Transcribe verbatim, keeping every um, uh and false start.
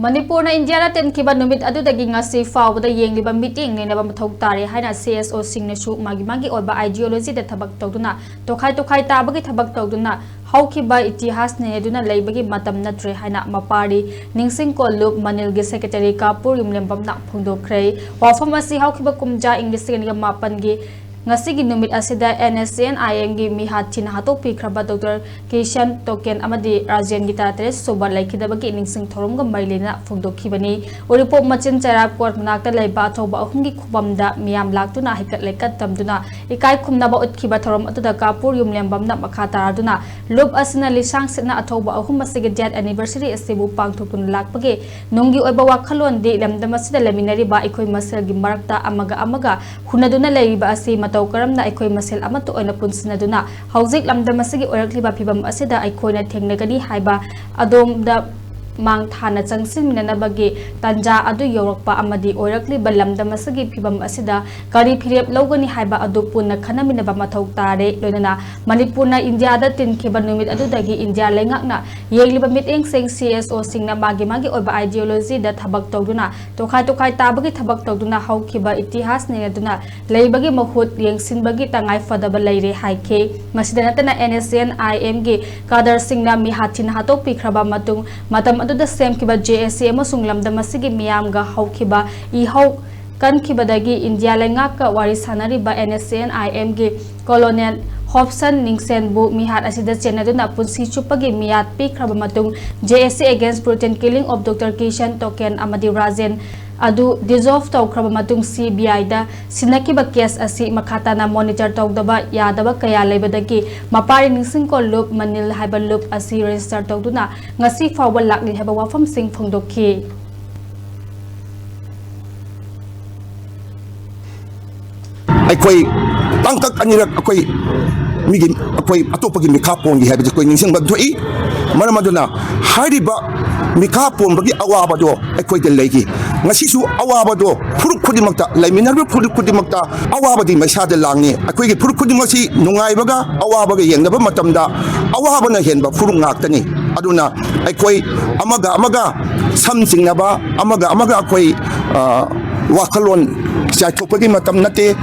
ꯃꯅꯤꯄꯨꯔꯅ ꯏꯟꯗꯤꯌꯥꯗ ꯇꯤꯟꯈꯤꯕ ꯅꯨꯃꯤꯠ ꯑꯗꯨꯗꯒꯤ ꯉꯁꯤ ꯐꯥꯎꯕꯗ ꯌꯦꯡꯂꯤꯕ ꯃꯤꯠꯌꯦꯡ ꯅꯩꯅꯕ ꯃꯊꯧ ꯇꯥꯔꯦ ꯍꯥꯏꯅ ꯁꯤ ꯑꯦꯁ ꯑꯣꯁꯤꯡꯅꯁꯨ ꯃꯥꯒꯤ ꯃꯥꯒꯤ ꯑꯣꯏꯕ ideologyꯗ ꯊꯕꯛ ꯇꯧꯗꯨꯅ, ꯇꯣꯈꯥꯏ ꯇꯣꯈꯥꯏ ꯇꯥꯕꯒꯤ ꯊꯕꯛ ꯇꯧꯗꯨꯅ ꯍꯧꯈꯤꯕ ꯏꯇꯤꯍꯥꯁ ꯅꯩꯅꯗꯨꯅ ꯂꯩꯕꯒꯤ ꯃꯇꯝ ꯅꯠꯇ꯭ꯔꯦ ꯍꯥꯏꯅ ꯃꯄꯥꯔꯤ ꯅꯤꯡꯁꯤꯡ ꯀꯣꯜꯂꯨꯞ ꯃꯅꯤꯜꯒꯤ secretary ꯀꯥꯄꯨꯔ ꯌꯨꯝꯂꯦꯝꯕꯝꯅ ꯐꯣꯡꯗꯣꯛꯈ꯭ꯔꯦ꯫ ꯋꯥꯐꯝ ꯑꯁꯤ ꯍꯧꯈꯤꯕ ꯀꯨꯝꯖꯥ ꯏꯪ ꯂꯤꯁꯤꯡ ꯑꯅꯤꯒ ꯃꯥꯄꯟꯒꯤ ꯉꯁꯤꯒꯤ ꯅꯨꯃꯤꯠ ꯑꯁꯤꯗ NSCN IMꯒꯤ ꯃꯤꯍꯥꯠ ꯊꯤꯅ ꯍꯥꯠꯇꯣꯛꯄꯤꯈ꯭ꯔꯕ ꯗꯣꯛꯇꯔ ꯀꯤꯁꯟ ꯇꯣꯀꯦꯟ ꯑꯃꯗꯤ ꯔꯥꯖꯦꯟꯒꯤ ꯇꯔꯥꯇꯔꯦꯠ ꯁꯨꯕ ꯂꯩꯈꯤꯗꯕꯒꯤ ꯅꯤꯡꯁꯤꯡ ꯊꯧꯔꯝꯒ ꯃꯔꯤ ꯂꯩꯅꯅ ꯐꯣꯡꯗꯣꯛꯈꯤꯕꯅꯤ꯫ ꯎꯔꯤꯄꯣꯛ ꯃꯆꯤꯟ ꯆꯩꯔꯥꯛꯀꯣꯠ ꯃꯅꯥꯛꯇ ꯂꯩꯕ ꯑꯊꯧꯕ ꯑꯍꯨꯝꯒꯤ ꯈꯨꯕꯝꯗ ꯃꯤꯌꯥꯝ ꯂꯥꯛꯇꯨꯅ ꯍꯩꯀꯠ ꯂꯩꯀꯠ ꯇꯝꯗꯨꯅ ꯏꯀꯥꯏ ꯈꯨꯝꯅꯕ ꯎꯠꯈꯤꯕ ꯊꯧꯔꯝ ꯑꯗꯨꯗ ꯀꯥꯄꯨꯔ ꯌꯨꯝꯂꯦꯝꯕꯝꯅ ꯃꯈꯥ ꯇꯥꯔꯗꯨꯅ ꯂꯨꯞ ꯑꯁꯤꯅ ꯂꯤꯁꯥꯡ ꯁꯤꯠꯅ ꯑꯊꯧꯕ ꯑꯍꯨꯝ ꯑꯁꯤꯒꯤ death anniversary ꯑꯁꯤꯕꯨ ꯄꯥꯡꯊꯣꯛꯇꯨꯅ ꯂꯥꯛꯄꯒꯤ ꯅꯨꯡꯒꯤ ꯑꯣꯏꯕ ꯋꯥꯈꯜꯂꯣꯟꯗꯤ ꯂꯝꯗꯝ ꯑꯁꯤꯗ ꯂꯩꯃꯤꯟꯅꯔꯤꯕ ꯑꯩꯈꯣꯏ ꯃꯁꯦꯜꯒꯤ ꯃꯔꯛꯇ ꯑꯃꯒ ꯑꯃꯒ ꯍꯨꯟꯅꯗꯨꯅ ꯂꯩꯔꯤꯕ ꯑꯁꯤ ꯃꯇꯧ ꯀꯔꯝꯅ ꯑꯩꯈꯣꯏ ꯃꯁꯦꯜ ꯑꯃꯠꯇ ꯑꯣꯏꯅ ꯄꯨꯟꯁꯤꯟꯅꯗꯨꯅ ꯍꯧꯖꯤꯛ ꯂꯝꯗꯝ ꯑꯁꯤꯒꯤ ꯑꯣꯏꯔꯛꯂꯤꯕ ꯐꯤꯕꯝ ꯑꯁꯤꯗ ꯑꯩꯈꯣꯏꯅ ꯊꯦꯡꯅꯒꯅꯤ ꯍꯥꯏꯕ ꯑꯗꯣꯝꯗ ꯃꯥꯡ ꯊꯥꯅ ꯆꯪꯁꯤꯟꯃꯤꯟꯅꯅꯕꯒꯤ ꯇꯥꯟꯖꯥ ꯑꯗꯨ ꯌꯧꯔꯛꯄ ꯑꯃꯗꯤ ꯑꯣꯏꯔꯛꯂꯤꯕ ꯂꯝꯗꯝ ꯑꯁꯤꯒꯤ ꯐꯤꯕꯝ ꯑꯁꯤꯗ ꯀꯔꯤ ꯐꯤꯔꯦꯞ ꯂꯧꯒꯅꯤ ꯍꯥꯏꯕ ꯑꯗꯨ ꯄꯨꯟꯅ ꯈꯟꯅꯃꯤꯟꯅꯕ ꯃꯊꯧ ꯇꯥꯔꯦ꯫ ꯂꯣꯏꯅꯅ ꯃꯅꯤꯄꯨꯔꯅ ꯏꯟꯗꯤꯌꯥꯗ ꯇꯤꯟꯈꯤꯕ ꯅꯨꯃꯤꯠ ꯑꯗꯨꯗꯒꯤ ꯏꯟꯗꯤꯌꯥ ꯂꯩꯉꯥꯛꯅ ꯌꯦꯡꯂꯤꯕ ꯃꯤꯠꯌꯦꯡꯁꯤꯡ ꯁꯤ ꯑꯦꯁ ꯑꯣꯁꯤꯡꯅ ꯃꯥꯒꯤ ꯃꯥꯒꯤ ꯑꯣꯏꯕ ideologyꯗ ꯊꯕꯛ ꯇꯧꯗꯨꯅ ꯇꯣꯈꯥꯏ ꯇꯣꯈꯥꯏ ꯇꯥꯕꯒꯤ ꯊꯕꯛ ꯇꯧꯗꯨꯅ ꯍꯧꯈꯤꯕ ꯏꯇꯤꯍꯥꯁ ꯅꯩꯅꯗꯨꯅ ꯂꯩꯕꯒꯤ ꯃꯍꯨꯠ ꯌꯦꯡꯁꯤꯟꯕꯒꯤ ꯇꯉꯥꯏ ꯐꯗꯕ ꯂꯩꯔꯦ ꯍꯥꯏꯈꯤ꯫ ꯃꯁꯤꯗ ꯅꯠꯇꯅ NSCN IMꯒꯤ ꯀꯥꯗꯔꯁꯤꯡꯅ ꯃꯤꯍꯥꯠ ꯊꯤꯅ ꯍꯥꯠꯇꯣꯛꯄꯤꯈ꯭ꯔꯕ ꯃꯇꯨꯡ ꯃꯇꯝ ꯑꯗꯨꯗ ꯁꯦꯝꯈꯤꯕ JAC ꯑꯃꯁꯨꯡ ꯂꯝꯗꯝ ꯑꯁꯤꯒꯤ ꯃꯤꯌꯥꯝꯒ ꯍꯧꯈꯤꯕ ꯏꯍꯧ ꯀꯟꯈꯤꯕꯗꯒꯤ ꯏꯟꯗꯤꯌꯥ ꯂꯩꯉꯥꯛꯀ ꯋꯥꯔꯤ ꯁꯥꯅꯔꯤꯕ NSCN IMꯒꯤ Colonel ꯍꯣꯞꯁꯟ ꯅꯤꯡꯁꯦꯟꯕꯨ ꯃꯤꯍꯥꯠ ꯑꯁꯤꯗ ꯆꯦꯟꯅꯗꯨꯅ ꯄꯨꯟꯁꯤ ꯆꯨꯞꯄꯒꯤ ꯃꯤꯌꯥꯠ ꯄꯤꯈ꯭ꯔꯕ ꯃꯇꯨꯡ JAC against brutal killing of Doctor Kishan Token ꯑꯃꯗꯤ ꯔꯥꯖꯦꯟ ꯑꯗꯨ dissolve ꯇꯧꯈ꯭ꯔꯕ ꯃꯇꯨꯡ CBIꯗ ꯁꯤꯟꯅꯈꯤꯕ case ꯑꯁꯤ ꯃꯈꯥ ꯇꯥꯅ monitor ꯇꯧꯗꯕ ꯌꯥꯗꯕ ꯀꯌꯥ ꯂꯩꯕꯗꯒꯤ ꯃꯄꯥꯔꯤ ꯅꯤꯡꯁꯤꯡ ꯀꯣꯜꯂꯨꯞ ꯃꯅꯤꯜ ꯍꯥꯏꯕ ꯂꯨꯞ ꯑꯁꯤ register ꯇꯧꯗꯨꯅ ꯉꯁꯤ ꯐꯥꯎꯕ ꯂꯥꯛꯂꯤ ꯍꯥꯏꯕ ꯋꯥꯐꯝꯁꯤꯡ ꯐꯣꯡꯗꯣꯛꯈꯤ꯫ ꯑꯩꯈꯣꯏ ꯇꯥꯡꯀꯛ ꯑꯅꯤꯔꯛ ꯑꯩꯈꯣꯏ ꯃꯤꯒꯤ ꯑꯩꯈꯣꯏ ꯑꯇꯣꯞꯄꯒꯤ ꯃꯤꯈꯥ ꯄꯣꯟꯈꯤ ꯍꯥꯏꯕꯁꯤ ꯑꯩꯈꯣꯏ ꯅꯤꯡꯁꯤꯡꯕ ꯊꯣꯛꯏ꯫ ꯃꯔꯝ ꯑꯗꯨꯅ ꯍꯥꯏꯔꯤꯕ ꯃꯤꯈꯥ ꯄꯣꯟꯕꯒꯤ ꯑꯋꯥꯕꯗꯣ ꯑꯩꯈꯣꯏꯗ ꯂꯩꯈꯤ꯫ ꯉꯁꯤꯁꯨ ꯑꯋꯥꯕꯗꯣ ꯐꯨꯔꯨꯞ ꯈꯨꯗꯤꯡꯃꯛꯇ, ꯂꯩꯃꯤꯟꯅꯔꯤꯕ ꯐꯨꯔꯨꯞ ꯈꯨꯗꯤꯡꯃꯛꯇ ꯑꯋꯥꯕꯗꯤ ꯃꯩꯁꯥꯗ ꯂꯥꯡꯉꯤ꯫ ꯑꯩꯈꯣꯏꯒꯤ ꯐꯨꯔꯨꯞ ꯈꯨꯗꯤꯡꯃꯛꯁꯤ ꯅꯨꯡꯉꯥꯏꯕꯒ ꯑꯋꯥꯕꯒ ꯌꯦꯡꯅꯕ ꯃꯇꯝꯗ ꯑꯋꯥꯕꯅ ꯍꯦꯟꯕ ꯐꯨꯔꯨꯞ ꯉꯥꯛꯇꯅꯤ꯫ ꯑꯗꯨꯅ ꯑꯩꯈꯣꯏ ꯑꯃꯒ ꯑꯃꯒ ꯁꯝ ꯆꯤꯡꯅꯕ, ꯑꯃꯒ ꯑꯃꯒ ꯑꯩꯈꯣꯏ, ꯑ, ꯋꯥꯈꯜꯂꯣꯟ ꯆꯥꯏꯊꯣꯛꯄꯒꯤ ꯃꯇꯝ ꯅꯠꯇꯦ꯫